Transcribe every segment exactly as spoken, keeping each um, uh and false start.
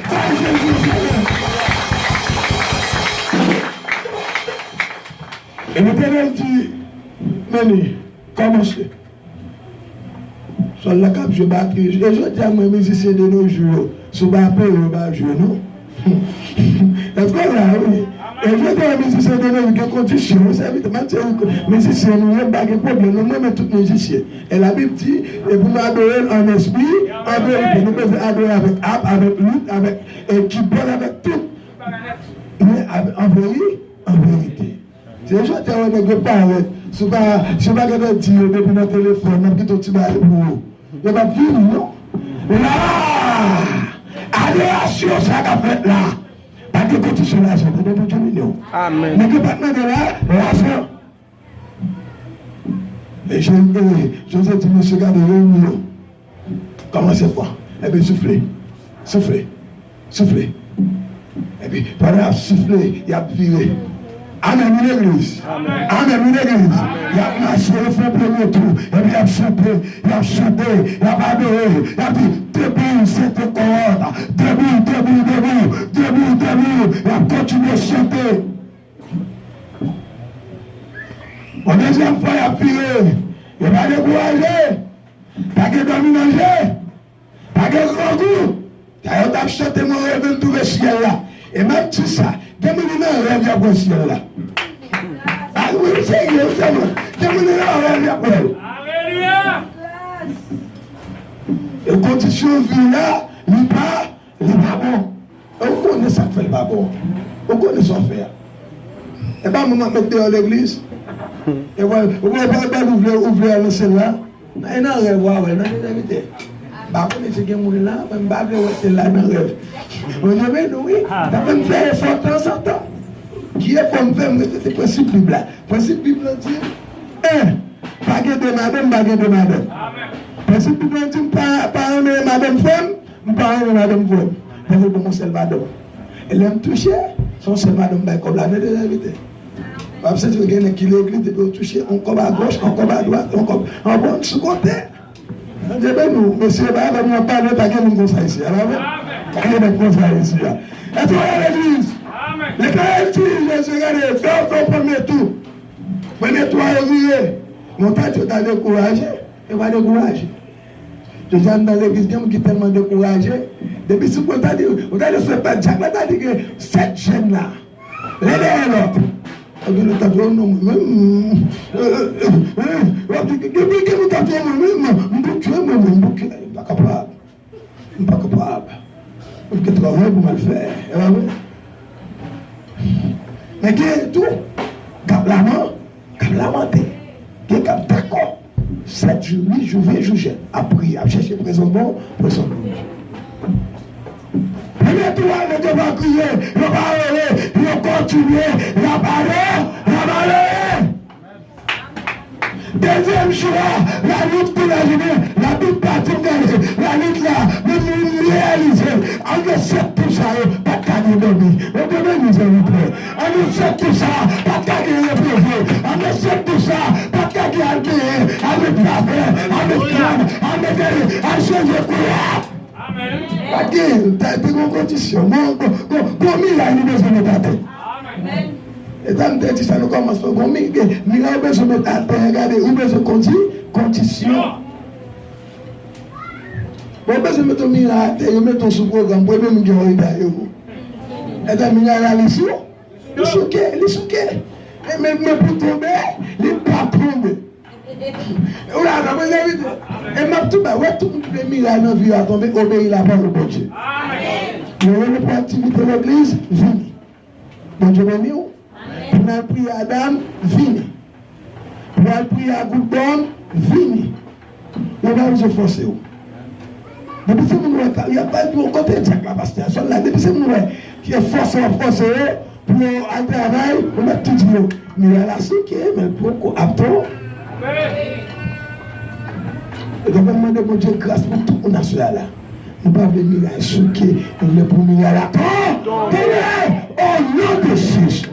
Bay Jezi yon sèlè. E Letènèl di, Meni, kòmanse. Sòl la k ap jwe batri. E jodi a, mwen, mizisyen de nos jours yo, si w pa peye, yo pa jwe, non. Èske w la, wi? E jodi a, mizisyen de nos jours gen kondisyon, wi, sèvitè, m ap di w, mizisyen nou yo, m pa gen pwoblèm, non, mwen, men tout mizisyen. E Labib di, e pou nou adore l an espri, an verite. Nou bezwen adore avèk ap, avèk lit, avèk, e, kibòd, avèk tout. Men avè-, an veri-, an verite. Se jodi a wè nèg yo parèt. Si w pa, si w pa gentan di yo depi nan telefòn, n ap kite yon ti bagay pou ou. Yo p ap vini, non. La! Adorasyon sa k ap fèt la. Pa gen kondisyon lajan, tande Bondye beni w. Amèn. Nèg yo pa t mande la, lajan. E Jozye, Jozye di mesye, gade, reyini yo. Kòmanse fò. Epi soufle. Soufle. Soufle. Epi pandan y ap soufle, y ap vire. Amèn, wi, legliz. Amèn, wi, legliz. Y ap mache, yo fè premye tou. Epi y ap chante, y ap chante, y ap adore. Y ap di, debout, Sainte Cohorte. Debout, debout, debout. Debout, debout. Y ap kontinye chante. Yon dezyèm fwa, y ap vire. Yo pa dekouraje. Pa gen dòmi nan je. Pa gen grangou. Sa yo t ap chante, mwen reve m twouve syèl la. E m ap di sa, gen moun ki nan rèv y ap wè syèl la. A wi, m serye, m serye. Gen moun ki nan rèv y ap wè l. E kondisyon vi w la, li pa Li pa bon. E ou konnen sa k fè l pa bon. Ou konnen sa w fè a. E pa moun w ap met deyò legliz. E wè, ou wè, ou wè, ou vle, ou vle al nan syèl la. E nan rèv w a wè l, nan dezèvitè. M pa konnen si gen moun la, men m pa vle wè syèl la nan rèv. Bondye beni nou, wi. Sa fè m fè efò tanzantan. Ki efò m fè? M respekte prensip Bib la. Prensip Bib la di, en, pa gen de madanm, pa gen de madanm. Prensip Bib la di, m pa, pa renmen madanm frè m, M pa renmen madanm frè m. Fò l ban m yon sèl madanm. E lè m touche, se yon sèl madanm m bay kòb la. Men de envite. W ap santi gen nèg ki legliz, depi w touche, yon kòb agòch, yon kòb adwat, yon kòb, yon kòb sou kote. Bondye beni w. Mesye, pa avè m w ap pale, pa gen moun konsa isi a, pa vre? Pa gen nèg konsa isi a. Èske w nan legliz? Letènèl di Jezi, gade, fè, fè premye tou. Premye tou a yo vire. Montant yo ta dekouraje, yo pa dekouraje. Jodi a, anndan legliz, gen moun ki tèlman dekouraje. Depi si ou ta di, ou ta di se pè Dyak la ta di gen sèt jèn la. Len dèyè lòt. Epi nou ta di, oh non, mwen menm, w ap di, gen moun ta di, mwen menm, m bouke, mwen menm, m bouke, m pa kapab. M pa kapab. M gen travay pou m al fè. E pa vre? Men gen tou k ap laman-, k ap lamante. Gen k ap dakò. Sèt jou, uit jou, ven jou jèn. Ap priye, ap chèche prezans bon, prezans bon. Premye tou a, nèg yo pa kriye, yo pa rele, yo kontinye, y ap ale, y ap ale. Dezyèm jou a, lalit tou lajounen, lalit pa di m gade, lalit la, men m reyalize, anndan sèt tou sa yo, pa t ka gen dòmi. Bondye beni, sèvitè. Anndan sèt tou sa, pa t ka gen repoze. Anndan sèt tou sa, pa t ka gen al benyen, al met favè, al met krèm, al met, al chanje koulè. Pa t gen, te, te gen yon kondisyon. Gon, gon, gon, gon miray li bezwen met atè. E sa m te di sa nan kòmansman, gon mi-, gen miray ou bezwen met atè, gade, ou bezwen kondi-, kondisyon. Bon, ou bezwen met yon miray atè, yo met yon sou pwogram, premye moun ki an reta yo. E sa miray la li sou, li souke, li souke. E men, men pou tonbe, li p ap tonbe. Ou la, nan prezèvite. E m ap tou ba, wè tout moun ki vle miray nan vi yo a tonbe, obeyi lapawòl Bondye. Yo rele pou aktivite legliz, vini. Bondye beni w. Pou n al priye a dam, vini. Pou n al priye a gwoup dòm, vini. Yo pa bezwen fòse w. Depi se moun wè, y ap di w kote dyak la, pastè a, sòl la. Depi se moun wè, ki fòse w ap fòse yo, pou yo al travay, ou mèt tou di yo, miray la souke, men l poko ap tonbe. E donk, mwen mande Bondye gras pou tout moun aswè a la. Nou pa vle miray souke, nou vle pou miray la tonbe. Tonbe! O non de Jezi.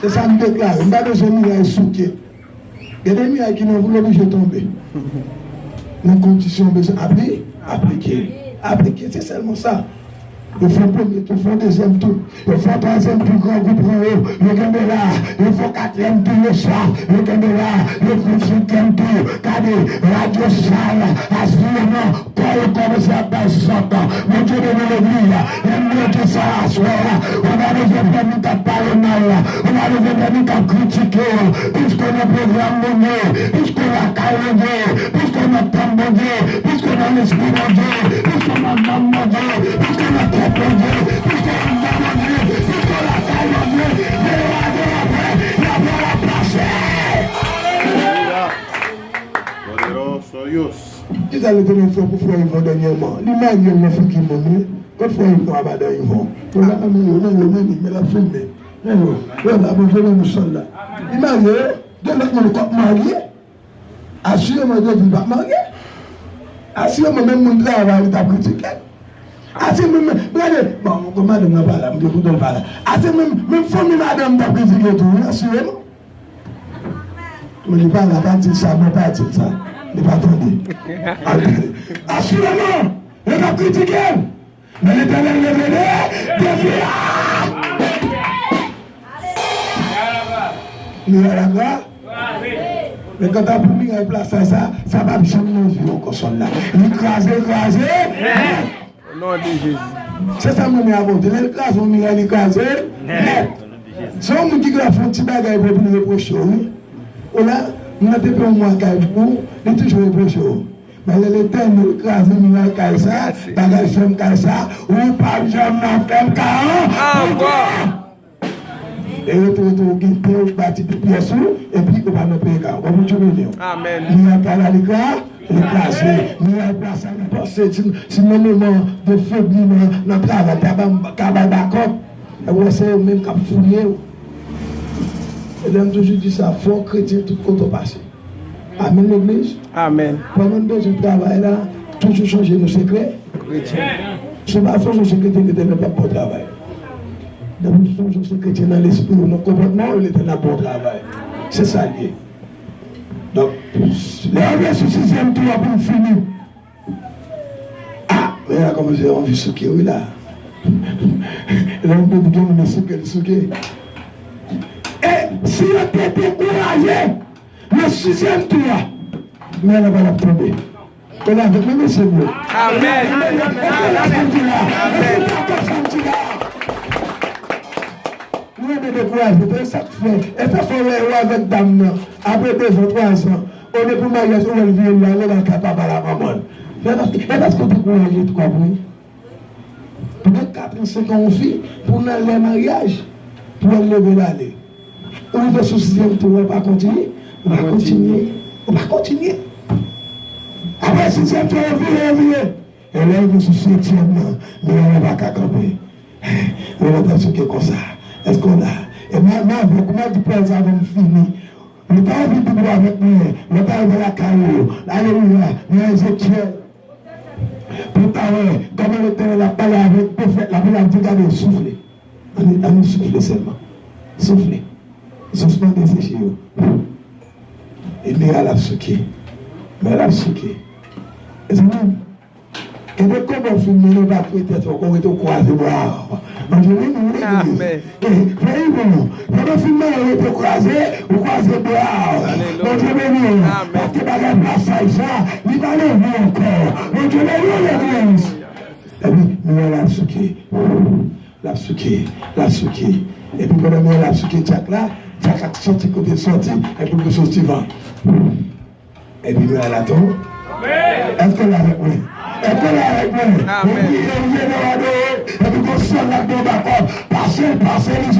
Se sa m deklare. M pa bezwen miray souke. Gen de miray ki nan wout li oblije tonbe. Nan kondisyon w bezwen apli-, aplike. Aplike, se sèlman sa. Yo fè yon premye tou, fè yon dezyèm tou. Yo fè yon twazyèm tou, grangou pran yo. Yo kenbe la. Yo fè yon katriyèm tou, yo swaf. Yo kenbe la. Yo fè yon senkyèm tou. Gade, radyo sal, asireman, kò yo kòmanse ap bay sòt. Bondye beni legliz la. Lè m di sa aswè a, ou pa bezwen pè moun k ap pale mal la. Ou pa bezwen pè moun k ap kritike w. Piske w nan pwogram Bondye, piske w lakay Bondye, piske w nan tanp Bondye, piske w nan lespri Bondye, piske w nan nanm Bondye, piske w nan tèt Bondye, piske w anndan Bondye, piske w lakay Bondye, men yo ap adore apre, y ap wè w ap pase. Alelouya. Poderoso Dios. Kisa Letènèl fè pou frè Yvon dènyèman? Li marye l nan figi moun, wi. Kot frè Yvon a madan Yvon? Yo la, men yo, men yo, men li, men l ap filme. Men yo, yo la, Bondye nan nou sòl la. Li marye, gen lòt moun k ap marye. Asireman, yo di l p ap marye. Asireman, menm moun travay, li t ap kritike l. Asireman, men, gade, bon, kòm madanm nan pa la, m te kontan l pa la. Asireman, menm fanmi madanm t ap kritike tou, wi, asireman. Men li pa la, pa di l sa, mwen pa di l sa. Li pa tande. Al tande. Asireman, yo t ap kritike l. Men Letènèl leve de, defi a. Miray la gra. Men kanta pou miray plasay sa, sa p ap janm nan vi w ankò sòl la. Li kraze, kraze. O non de Jezi. Se sa m renmen avè w. Lè l kraze yon miray, li kraze l nèt. Se yon moun ki gen fè yon ti bagay pou l repwoche w, wi. O la, m nan te fè yon mwa kay pou ou, li toujou repwoche w. Men lè Letènèl kraze miray kay sa, bagay fèm kay sa, ou p ap janm nan fèm kay an ankò. E rete, rete, ou gen tè, ou bati pou pyès ou, epi ou pa nan peye kay. Bon, Bondye beni w. Amèn. Miray kay la, li kra-, li kraze. Miray plas la, li panse, si, si nan moman de febli nan, nan travay, ta ba m, ka bay bakòp. E wè, se yo menm k ap fouye w. E lè m toujou di sa, fò w kretyen tout kote w pase. Amèn, legliz. Amèn. Pandan n bezwen travay la, toujou sonje nou se kre-, kretyen. Si w pa sonje w se kretyen, Letènèl p ap ba w travay. Depi w sonje w se kretyen nan lespri w, nan konpòtman w, Letènèl ap ba w travay. Se sa l ye. Donk, lè w rive sou sizyèm tou a pou m fini. Ah, men la kòmanse anvi souke, wi, la. Lè m te di gen moun souke, l souke. E si yo te dekouraje, nan sizyèm tou a, men la pa l ap tonbe. Mwen avèk mwen, mesye m yo. Amèn. Mwen avèk mwen, mesye m yo. Mwen avèk mwen, mesye m yo. Nou renmen dekouraje, se sa k fè. E sa fè w wè ou avèk dam nan, apre dezan, twazan, olye pou maryaj, ou wè l vire, l ale lakay papa l ak manman l. E paske, e paske w dekouraje twòp, wi. Pandan katran, senkan, yon fi, pou nan lè maryaj, pou w leve l ale. Ou rive sou sizyèm tou, ou pa kontinye, ou pa kontinye, ou pa kontinye. Apre sizyèm tou, ou vire, ou vire. E lè w rive sou setyèm nan, men w pa ka kanpe. Ou rete sou ke konsa. Èske w la? E mwen, mwen avèk ou, mwen di pwèz avan m fini. Ou ta anvi double avèk mwen, lè w ta rive lakay ou. Alelouya, nan Ezekyèl. Pou w ta wè kòman Letènèl ap pale avèk pwofèt la, pou l ap di, gade, soufle. Ann, ann soufle sèlman. Soufle. Zòs mande seche yo. E miray la ap souke. Miray la ap souke. Mezanmi, e de kòman w fin mennen bak retèt ou, ou rete w kwaze bra w. Bondye beni w, legliz. Amèn. E, frè Yvon, pandan w fin mennen, rete w kwaze, ou kwaze bra w. Alelouya. Bondye beni w. Amèn. Paske bagay plasay sa, li pa leve ankò. Bondye beni w, legliz. Epi, miray la ap souke. L ap souke, l ap souke. Epi pandan miray la ap souke dyak la, dyak la soti kote l soti, epi pou soti van. Epi miray la tonbe. Èske w la avèk mwen? Èske w la avèk mwen? Amèn. Epi, epi, epi, epi, epi, gon sèl la gen yon bakòp. Pase l, pase li,